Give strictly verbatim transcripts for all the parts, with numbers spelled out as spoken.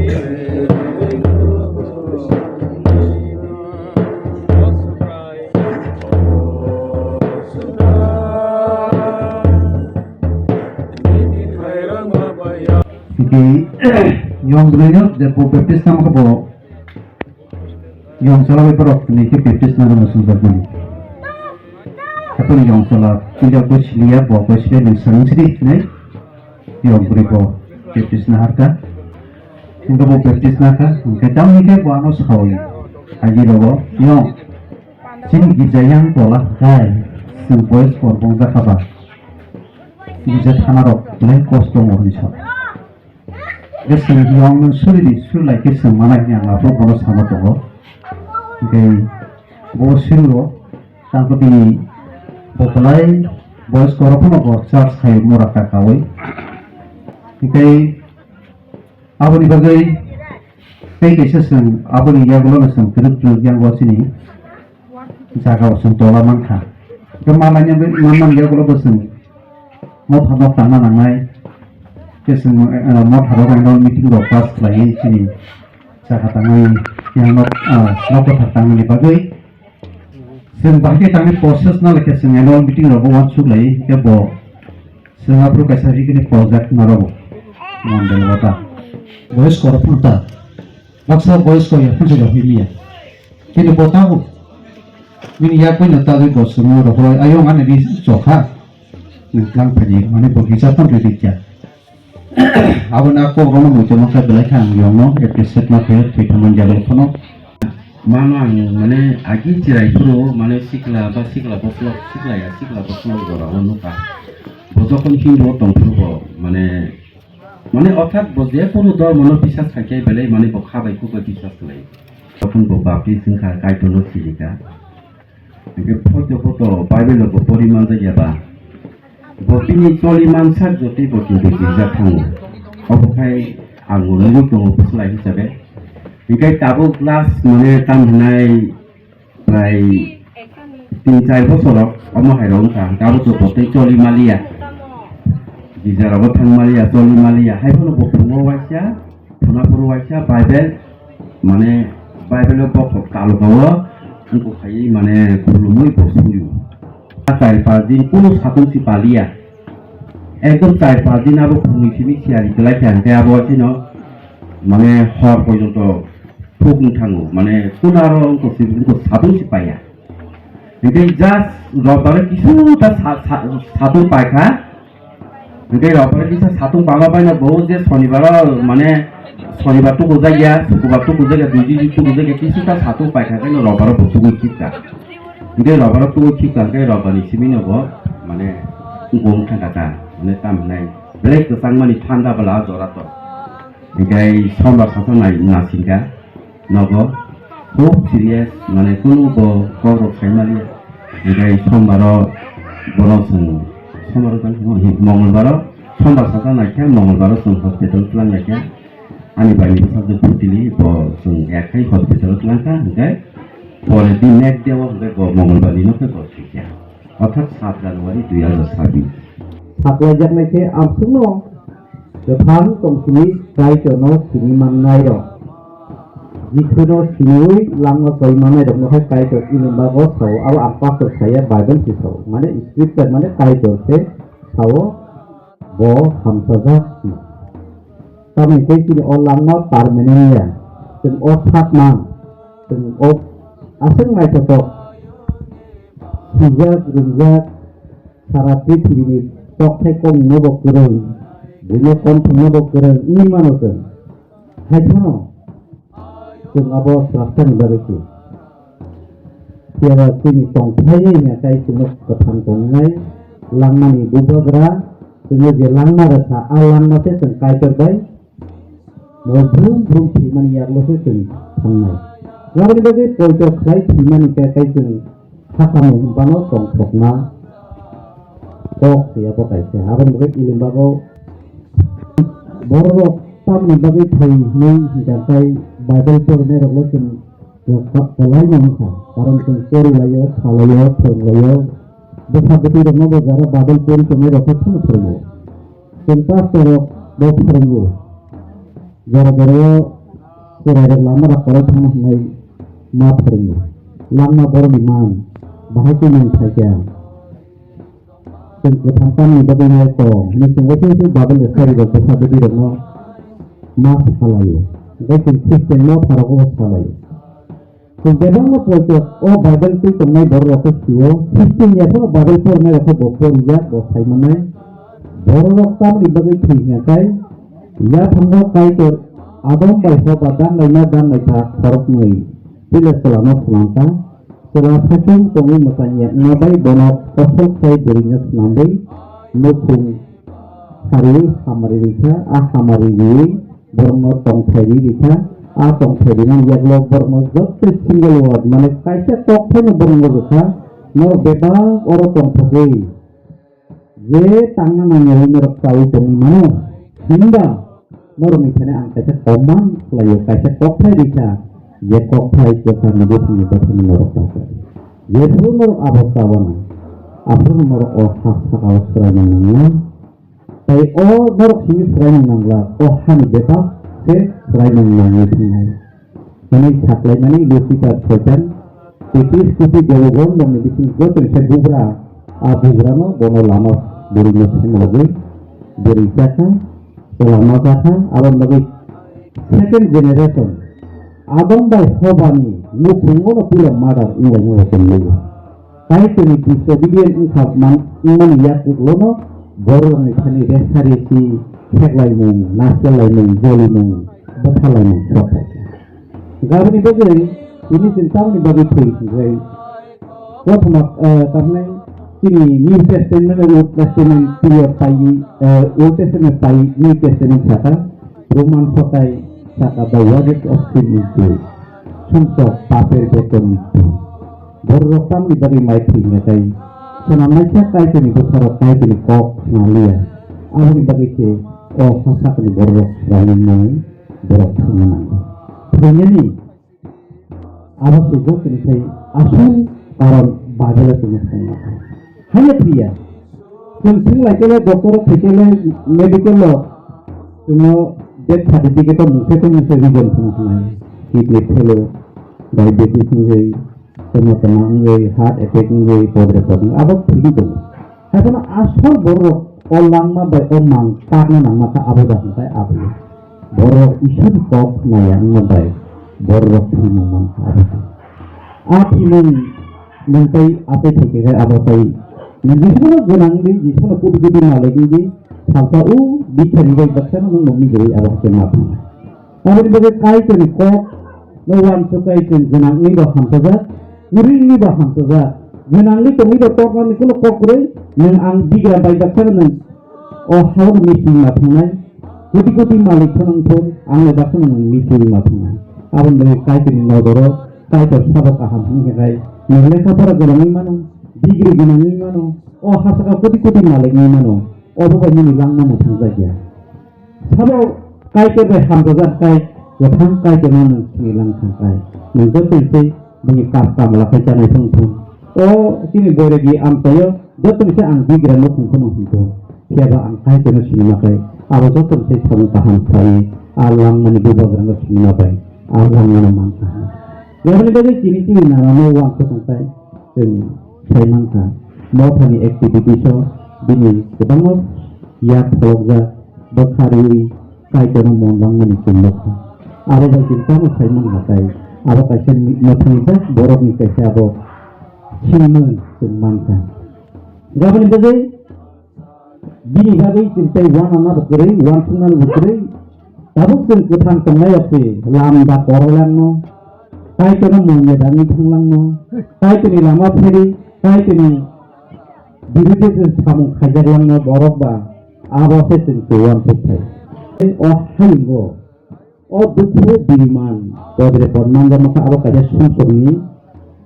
Tiki yong bwrwi no je bo baptisma khe bo yong sala bai borok ni khe baptisma rwna swngjak mani. Haphano yong sala twi rok bo siliya, bo bo siliya, nwng swrwng sidi hinwi yong bwrwi bo baptisma harkha. Hwnkhe bo baptisma kha, hwnkhe tamni khe bo ano saui, agi rogo yong. Chini girja yang tola hai, chwng boys kor bong jakha ba. Girja thana rok belai kosto mo hinwi sa. Khe chwng yong nung suri di, suri lai khe chwng manai hwnwi ang aphuru bono sama tongo. Hwnkhe bo suri o, tang khe bini bo belai boys kor phano bo church khai mora ka kaui. Hwnkhe aboni bagwi tei kaisa chwng aboni yagulo no chwng kwrwk kwrwk yang o chini jaga o chwng tola mankha. Hwnkhe malai ni manman yagulo bo chwng motha nok tangna nangnai. Khe chwng, eh, motha rok annual meeting rok pass khlaiwi chini jaga tangmani yang nok, ah, nok kothar tangmani bagwi chwng bahai khe tangwi process na lai khe chwng annual meeting rogo uansuk lai khe bo chwng aphuru kaisa rigini project na rogo mondel bata. Boys kor phunta. Baksa boys kor ya phunsa ya himiya. Kini bo tabu. Bini yak bai na tabu bo chwng rogo ayong ani di chokha. Nwng tlang phaidi, mane bo gisa phano rwrwi kha. Abo na kok rokno muitu mankha belai kha ang yongno appreciate ma khe thwi thangmani jaga phano. Mano ang mane agi chirai phuru mane sikla ba sikla bokhorok sikla ya sikla bokhorok jora o nukha. Bo jokhon hindu o tong phuru bo mane, mane orthat bo je kunu dol mono bisas khai khe belai mane bo kha bai khuk bai bisas khlai. Jokhon bo baptis wngkha Kaitorno sijikha. Hingke photo photo Bible bo pori manjak ya ba? Bo bini choli mansak jotoi bo kintu girja thango. Obo khai ang bo nugwi tongo bwsla hisabe. Hingke tabuk last mane tam hinai prai tin char bosor rok omo hai rok wngkha. Hingke abo to botoi choli maliya. Girja rogo thang maliya, choli maliya. Hai phano bo phungo waisa. Phunaporo waisa Bible, mane Bible o bokhok talukao wngkuk khaiwi mane khulumui bo suyu. Char panch din kunu satung si paliya. Ekdom char panch din abo phungni simi siyari kwlai kha, hwnkhe abo chino mane hor porjonto thuk wng thango, mane kunu aro wngkuk si, wngkuk satung si paiya. Hingke just robbaro kisuta sa-, sa-, satung paikha. Hingke robbaro kisa satung pama baino bo je sonibaro mane sonibar tukujakya, sukubar tukujakya, duidin tukujakya, kisuta satung paikha khe robbaro bo tugui khipka. Hingke robbaro tugui khipka hingke robbani simino bo mane gong thangkha ta, mane tam hinai belai kwchangmani thanda bwla o jora to. Hingke sombar satung nai nasingkha. Nogo khub serious, mane kunu bo kok rok sai maliya. Hingke sombar o bono chwng, sombar o tang, Mongolbar o, sombar saka naikhe, Mongolbar o chwng hospital twlang naikhe. Ani bai ni bwsajwk Putili bo chwng ekhai hospital o twlang kha, hingke pore din next day o hingke bo Mongolbar ni nokhe bo thwikha. Orthat sat January dui hajar sabbish. Saklaijak naikhe amsukno Kwthang tong simi Kaitorno sini mannairok, Jisuno siniui langma choi mannairokno hai Kaitor Ilimbago sao, abo ang pastor saya Bible se sao, mane scripture mane Kaitor se sao, bo hamsajak hwnwi. Tamoni tei chini o langma permanent ya, chwng o sakmang, chwng o aswk naithotok, sijak, ringjak, sara prithibini kokthai koknwino bo kwrwng, buino kom thwngno bo kwrwng wngwi mano chwng. Hai phano chwng abo swrapsani bagwi se. Phiya ba chini tongthaini hwnka khe chwngno kwthang tongnai langmani bubagra, chwngno je langma rwkha, a langma se chwng Kaitor bai Bo brum brum thwimani yagulo se chwng thangnai. Aboni bagwi poito khlai thwimani khe, khe chwng sakamo hwnphano tongthokma kok se abo kaisa. Aboni bagwi Ilimbago bororok tamoni bagwi thai hwnwi hwnkha khe Bible porinairokno chwng Bo ka-, kwlaino wngkha, karon chwng porilaio, salaio, phwrwnglaio. Bwsa bwtwi rokno bo jara Bible pori tongnai rok khe phano phwrwngo. Chwng pastor rok bo phwrwngo. Jora jora o Chwrairok lama rok kwrwi thangna hwnwi ma phwrwngo. Langma borokni man, bahai khe nwng phaikha. Chwng kwthang tamni bagwi hai tong hwnwi chwng uaisuk uaisuk Babel ni sariro bwsa bwtwirokno ma salaio. Tei chwng Christian motharogo salaio. Chwng kwbangma poito o Bible twi tongnai bororokno sio, Christian ya phano Bible pornairokno bo porijak, bo sai mannai. Bororok tamni bagwi thwi hwnkhe, yaphango Kaitor Adam bai Hoba danglaina danglaipha khoroknwi, tei le chwlano swnamkha. Chwla saichung tongwi mwchang ya wngma bai bono kosol khlai bwrwino swnamwi nukhung sariwi hamari rikha, a hamari riwi borokno tongthai ri rikha, a tongthai rimani yagulo borokno joto single word, mane kaisa kokthaino borokno rwkha, norok bebak oro tongthogwi je tangna nangyawi norok chaui tongwi mano, himba norokni thani ang kaisa command khlaio, kaisa kokthai rikha, je kokthai kwchangni buphangni bwthangni norok tongkha. Jephuru norok abo chawana, aphuru norok o ha sakao swraimung nangya. Tei o norok simi swraimung nangla, o hani bebak se swraimung nangwi thangnai. Hwnwi saklaimani Lucifer Soitan, Tetis kupi gologon rokni bising joto se bugra, a bugrano bono lama bwrwino thangmogwi bwrwi chakha, lama chakha, aboni bagwi second generation Adam bai Hobani nukhungono puila murder wnglaimani rokon nukgo. Kaitorni disobedient wngkha man-, wngmani yakuklono bororokni thani resa resi, pheklaimung, narselaimung, jolimung, bwthalaimung sok phaikha. Gaboni bagwi tini chwng tamoni bagwi thwi hwnkhai, kothoma, eh, tamhinai chini New Testament aro Old Testament period paiwi, eh, Old Testament paiwi New Testament saka, Roman sokai saka, the wages of sin is death. Sumsok paper beton mrityu. Bororok tamni bagwi mai thwina tei swnamnaisa Kaitorni bwsarok Kaitorni kok khna liya. Aboni bagwi se o ha sakni bororok swraimung nangwi borok thwngna nango. Thwinani abo se jotoni sai asol karon Bible-o tongma thangma. Haiya thwiya. Chwng thwng lai khe le doctor o thai khe le medical o chwngno death certificate o mungsa tongmani se reason phano hwnai. Kidney failure, diabetes wngwi, tongma tongma wngwi, heart attack wngwi, podre pod wngwi, abo thwigwi tongo. Haiphano asol borok o langma bai o mang kakna nangma kha abo da hwnkhai abo. Borok Isor ni kok naya wngma bai borok thwimung mankha abo se. A thwimung nwng tei atai thai khe abo tei nwng jeswkno gwnang wngwi, jeswkno koti koti malik wngwi salsa o bikhani bai baksa no nwng nokni gwnangwi abo hakhe ma thang. Aboni bagwi Kaitorni kok no uansuk kai chwng gwnang wngwi bo hamsajak, kwrwi wngwi bo hamsajak, gwnang wngwi tongwi bo toknani kuno kok kwrwi, nwng ang bigra bai baksa no nwng o hao no misi ma thangnai, koti koti malik phano wng thung, ang le baksa no nwng misi ma thangnai. Aboni bagwi Kaitorni nodoro Kaitor sabo kaham hwnwi khe khai, nwng lekha pora gwnangwi mano, degree gwnangwi mano, o ha saka koti koti malik wngwi mano, obo bai nini langma mwthangjakya. Sabo Kaitor bai hamjajak khai, kwthang Kaitorno nwng sini lang thang khai, nwng joto se bini kap kamla khai chanai thung thung. O chini boiregi amchaio, joto se ang bigra no thung kheno hwn thung. Phiya ba ang Kaitorno sinima khai, abo joto se samung kaham khlai, a langmani bubagrano sinima bai, a langmano man kaham. Yaboni bagwi chini chini narano uansuk wng khai, chwng sai mankha. Mothani activities o bini kwbangma yak pholokjak, bwkha riwi Kaitorno mon langmani chwng nukha. Abo bai chwng tamo sai mankha tei abo kaisa mwthangwi jak borokni kaisa abo singmung chwng mankha. Gaboni bagwi bini bagwi chwng tei uanama bo kwrwi, uansuknani bo kwrwi. Tabuk chwng kwthang tongnai rok se lamda koroi langno, Kaitorno mungya dangwi thanglangno, Kaitorni lama pheri, Kaitorni birude chwng samung khaijak langno borok ba abo se chwng tei uansuk thai. Tei o hayungo o dukhu biriman podre pod manjakma kha abo kaisa sumsokni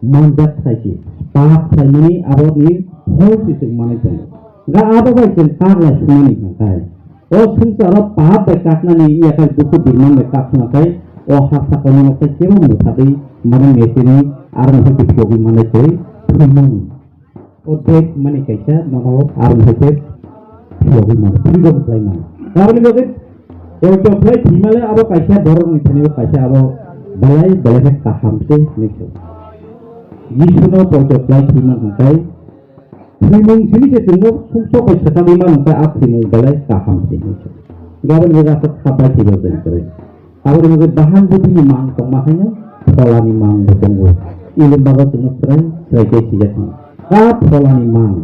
manjak khlai se, pap khlaimani aboni phol se chwng manwi tongo. Ga abo bai chwng kak lai sumani hwnkhe, o swngcharo pap bai kaknani yakhai dukhu birman bai kakna khai, o ha sakani mokhai kebo mwthagwi mani mechini aro mokhai khe phiyogwi manai tei thwimani. O death mani kaisa nono aro mokhai khe phiyogwi mano, freedom khlai mano. Aboni bagwi Poito khlai thwimale abo kaisa borokni thani kaisa abo belai belai khe kaham se hinwi sao. Jisuno poito khlai thwima hwnkhai thwimung simi se chwngno sumsok bai swkangwi mano hwnkhai a thwimung belai kaham se hinwi sao. Gabon rega sak khapai thwiba jeng kwrwi. Aboni bagwi bahan budini mang tongma haino pholani mang bo tongo. Ilimbago chwngno swrai swrai khe sijak mano. A pholani mang.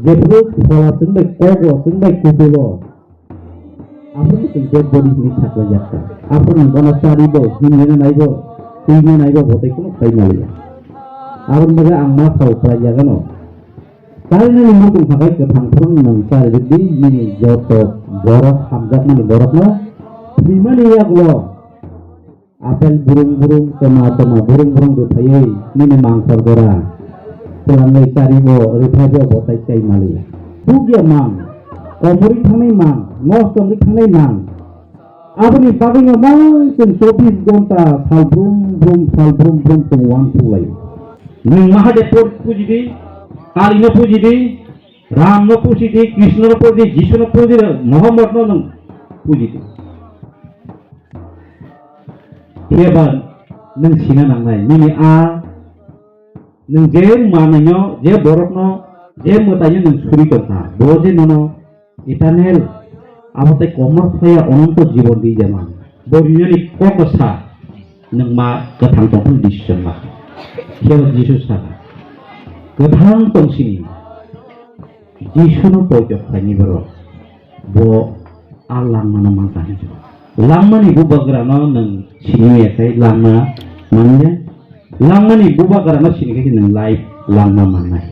Jephuru phola chwng bai kogo, chwng bai kutulo. Aphuru chwng dead body hinwi saklaijak kha. Aphuru bono charibo, himneno naibo, twino naibo, bo tei kheno khlai maliya. Aboni bagwi ang ma sao khlaijagano. Charinani muchung khabai kwthang phuru nwng charijak di, nini joto borok hamjakmani borokno thwimani yagulo apel burung burung, toma toma burung burung rwphaiwi nini mangkhor gora twlangwi charibo rwphaibo bo tai chai mali. Bugya mang, komorwi thangnai mang, nosto wngwi thangnai mang. Aboni bagwino mang chwng chobbish ghonta sal brum brum, sal brum brum chwng uansuk lai. Nwng Mahadev por puji di, Kali no puji di, Ram no puji di, Krishna no puji di, Jisu no puji di, Mohammed no nwng puji di. Phiya ba nwng sina nangnai, nini a nwng je manwino, je borokno, je mwtaino nwng suri tongkha, bo je nono eternal, abo tei komor phaya ononto jibon rijama. Bo rinani kokno sa, nwng ma kwthang tongphano decision ma kha. Phiya ba Jisu sakha, kwthang tongsini. Jisuno poito khlaini borok, bo a langmano mankha hinwi. Langmani bubagrano nwng siniya khai langma manya. Langmani bubagrano sini khai nwng life langma mannai.